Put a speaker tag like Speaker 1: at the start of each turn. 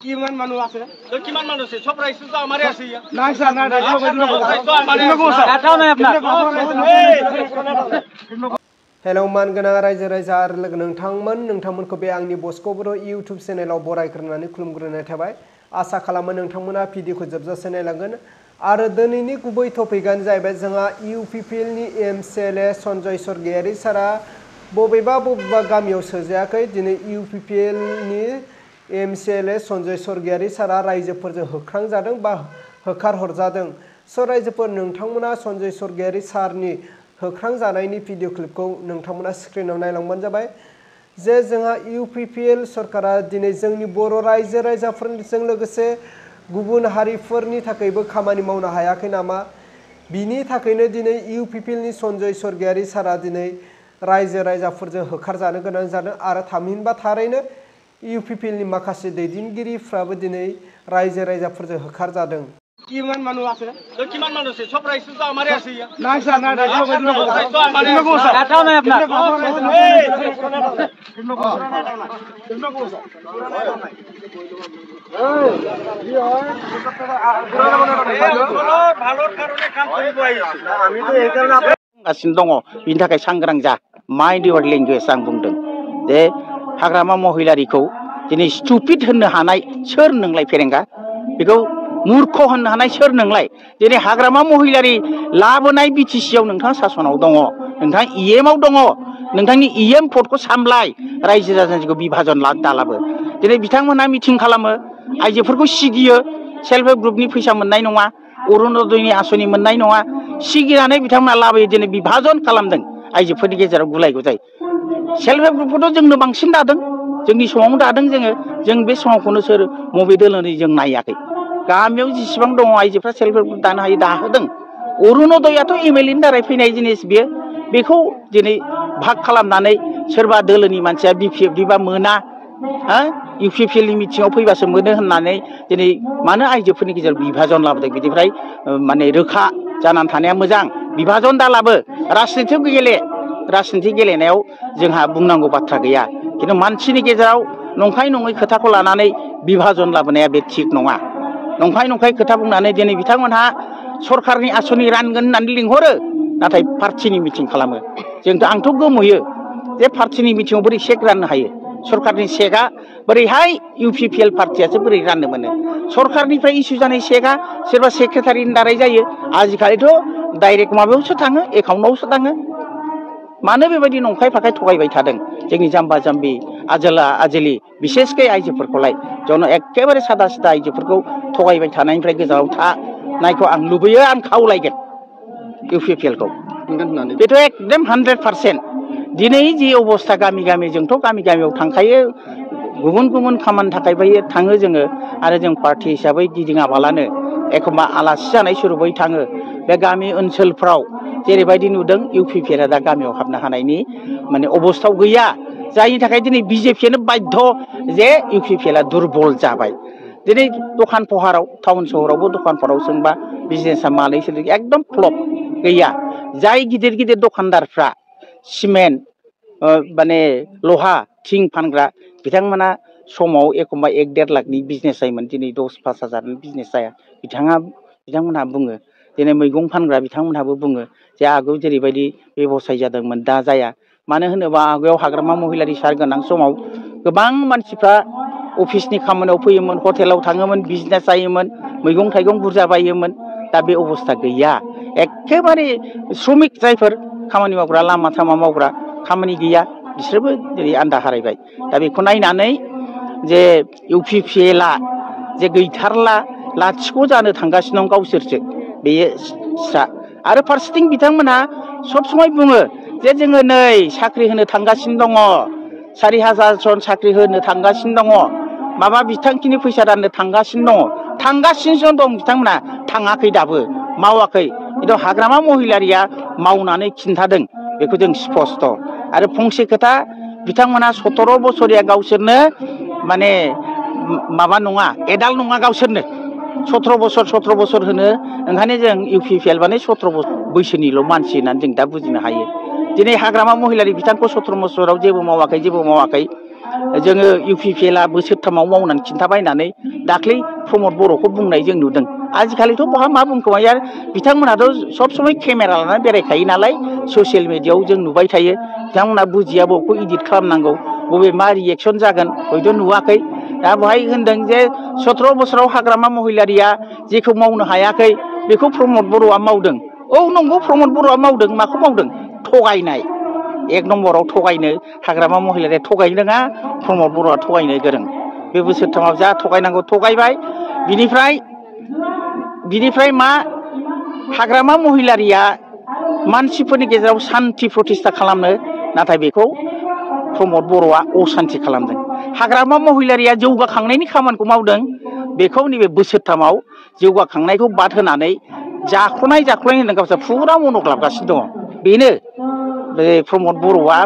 Speaker 1: কিমান মানুহ আছে
Speaker 2: কিমান মানুহ আছে সব ৰাইজটো তো আমাৰে আছে ইয়া
Speaker 1: নাই স্যার নাই हेलौ मानगोनां रायजो राजा आरो लोगो नोंथांमोनखौ बे आंनि बस्क' बर' इउटुब चेनेलाव बरायग्रोनानै खुलुमग्रोनाय थाबाय। आसा खालामो नोंथांमोना भिडिअखौ जोबजासे नायलांगोन आरो दिनैनि गुबै टपिकआनो जाहैबाय जोंहा इउपिपिएलनि एमसिएलए सन्जय स्वर्गियारि सारा बबेबा गामियाव सोजायाखै। दिनै इउपिपिएलनि एमसिएलए सन्जय स्वर्गियारि सारा रायजोफोरजों होख्रांजादों बा होखारहरजादों। स' रायजोफोर नोंथांमोना सन्जय स्वर्गियारि सारनि होख्रांजानायनि भिडिअ क्लिपखौ नोंथांमोना स्क्रिनाव नायलांबानो जाबाय जे जोंहा इउपिपिएल सरकारा दिनै जोंनि बर' रायजो राजाफोरजों लोगोसे गुबुन हारिफोरनि थाखायबो खामानि मावनो हायाखै नामा, बिनि थाखायनो दिनै इउपिपिएलनि सन्जय स्वर्गियारि सारा दिनै रायजो राजाफोरजों होखारजानो गोनां जादों आरो थामहिनबा थारैनो इउपिपिएलनि माखासे दैदेनगिरिफ्राबो दिनै रायजो राजाफोरजों होखारजादों।
Speaker 2: কিমান মানুহ আছে কিমান মানুহ আছে সব ৰাইজটো তো আমাৰে আছে ইয়া
Speaker 1: নাই স্যার নাই
Speaker 3: गासिनो दङ बिनि थाखाय सांग्रां जा माइन्ड इउर लेंगुवेज आं बुंदों जे हाग्रामा महिलारिखौ दिनै स्टुपिड होननो हानाय सोर नोंलाय फेरेंगा, बेखौ मूर्ख होननो हानाय सोर नोंलाय? दिनै हाग्रामा महिलारि लाबोनाय बिटिसिआव नोंथाङा सासनाव दङ, नोंथाङा इएमआव दङ, नोंथांनि इएम भटखौ सामलाय, रायजो राजाखौ बिभाजन दालाबो। दिनै बिथांमोनहा मिटिं खालामो, आइजोफोरखौ सिगियो, सेल्फ हेल्प ग्रुपनि फैसा मोननाय नङा, अरुणोदयनि आसनि मोननाय नङा, सिगिनानै बिथांमोना लाबोयो। दिनै बिभाजन खालामदों आइजोफोरनि गेजेराव गुलाय गुजाय। सेल्फ हेल्प ग्रुपखौथ' जोंनो बांसिन दादों, जोंनि समावनो दादों जों बे समावखौनो सोर मबे दोलोनै जों नायाखै। गामियाव जेसेबां दङ आइजोफ्रा सेल्फ हेल्प ग्रुप दानो हायो दाहोदों। अरुणोदयाथ' एमएलएनि दारै फैनाय जिनिस बेखौ दिनै भाग खालामनानै सोरबा दोलोनि मानसिया बिपिएफनिबा मोना, इउपिपिएलनि मिटिङाव फैबासो मोनो होननानै दिनै मानो आइजोफोरनि गेजेराव बिभाजन लाबोदों? बिनिफ्राय माने रोखा जानानै थानाया मोजां। बिभाजन दालाबो, राजनिथि गेलेनायाव जोंहा बुंनांगौ बाथ्रा गैया, खिन्थु मानसिनि गेजेराव नंखाय नङै खोथाखौ लानानै बिभाजन लाबोनाया बे थिग नङा। नंखाय खोथा बुंनानै दिनै बिथांमोनहा सरकारनि आसनि रानगोन होननानै लिंहरो, नाथाय पार्टिनि मिटिं खालामो। आंथ' गोमोयो जे पार्टिनि मिटिङाव बोरै चेक राननो हायो? सरकारनि चेकआ बोरैहाय इउपिपिएल पार्टियासो बोरै राननो मोनो? सरकारनिफ्राय इसु जानाय चेकआ सोरबा सेक्रेटारिनि दारै जायो, आजिखालिथ' डाइरेक्ट माबायावसो थाङो, एकाउन्टआवसो थाङो। मानो बेबायदि नंखाय फाखाय थगायबाय थादों जोंनि जाम्बा जाम्बि आजोलि बिसेसकै आइजोफोरखौलाय? जन एखेबारे सादा सिदा आइजोफोरखौ थगायबाय थानायनिफ्राय गोजानाव थानायखौ आं लुबैयो, आं खावलायगोन इउपिपिएलखौ। बेथ' एकदम 100%। दिनै जि अबस्था गामि जोंथ' गामियाव थांखायो, गुबुन खामानि थाखाय थाङो जोङो, आरो जों पार्टि हिसाबै गिदिङाबालानो एखमबा आलासि जानाय सुरुबै थाङो। बे गामि ओनसोलफ्राव जेरैबायदि नुदों इउपिपिएलआ दा गामियाव हाबनो हानायनि माने अबस्थायाव गैया, जायनि थाखाय दिनै बिजेपियानो बाध्य जे इउपिपिएलआ दुरबल जाबाय। दिनै दखान पहाराव, टाउन सहरावबो दखान पहाराव सोंबा बिजनेसा मालै सोलिदों, एकदम फ्लप गैया। जाय गिदिर दखानदारफ्रा सिमेन्ट माने लहा थिं फानग्रा बिथांमोना समाव एखमबा 1-1.5 लाखनि बिजनेस जायोमोन, दिनै 10-5 हाजारनि बिजनेस जाया। बिथांमोनहा बुङो, दिनै मैगं फानग्रा बिथांमोनहाबो बुङो जे आगोल जेरैबायदि बेबसाय जादोंमोन दा जाया। मानो होनोबा आगोलाव हाग्रामा महिलारि सार गोनां समाव गोबां मानसिफ्रा अफिसनि खामानियाव फैयोमोन, हटेलाव थाङोमोन, बिजनेस जायोमोन, मैगं थाइगं बुरजा बायोमोन। दा बे अबस्था गैया। एखेबारे श्रमिक जायफोर खामानि मावग्रा, लामा सामा मावग्रा, खामानि गैया, बिसोरबो दिनै आन्दा हारायबाय। दा बेखौ नायनानै जे इउपिपिएलआ जे गैथारला, लाथिख' जानो थांगासिनो दं गावसोरसो, बेयो स्रा। आरो फारसेथिं बिथांमोनहा सब समाय बुङो जे जोङो नै साख्रि होनो थांगासिनो दङ, 4,000 जन साख्रि होनो थांगासिनो दङ, माबा बिथांखिनि फैसा राननो थांगासिनो दं बिथांमोना, थाङाखै दाबो, मावाखै। खिन्थु हाग्रामा महिलारिया मावनानै खिन्थादों, बेखौ जों स्पस्त'। आरो फंसे खोथा, बिथांमोना 17 बोसोरिया गावसोरनो माने माबा नङा, एडाल्ट नङा गावसोरनो। 17 बोसोर होनो, ओंखायनो जों इउपिपिएल माने 17 बोसोर बैसोनिल' मानसि होननानै जों दा बुजिनो हायो। दिनै हाग्रामा महिलारि बिथांखौ 17 बोसोराव जेबो मावाखै, जोङो UPPLआ बोसोरथामाव मावनानै खिन्थाबायनानै दाख्लै प्रमद बर'खौ बुंनाय जों नुदों। आजिखालिथ' बहा मा बुंखोमायो आरो बिथांमोनहाथ' सब समय केमेरा लानानै बेरायखायो नालाय ससियेल मिडियाआव जों नुबाय थायो। बिथांमोनहा बुजिया बबेखौ इडिट खालामनांगौ बबे मा रिएक्सन जागोन हयथ' नुवाखै। दा बेवहाय होनदों जे 17 बोसोराव हाग्रामा महिलारिया जेखौ मावनो हायाखै बेखौ प्रमद बर'आ मावदों। औ नंगौ, प्रमद बर'आ मावदों। माखौ मावदों? थगायनाय। 1 नम्बराव थगायनो हाग्रामा महिलारिया थगायनो रोङा, प्रमद बर'आ थगायनो गोरों। बे बोसोरथामाव जा थगायनांगौ थगायबाय। बिनिफ्राय मा हाग्रामा महिलारिया मानसिफोरनि गेजेराव सान्थि प्रतिष्ठा खालामनो, नाथाय बेखौ प्रमद बर'आ असान्थि खालामदों। हाग्रामा महिलारिया जौगाखांनायनि खामानिखौ मावदों, बेखौ नैबे बोसोरथामाव जौगाखांनायखौ बाद होनानै जाख्ल'नाय होनदों गावसोर फुरा मनक लाबगासिनो दङ। बेनो बे प्रमद बर'आ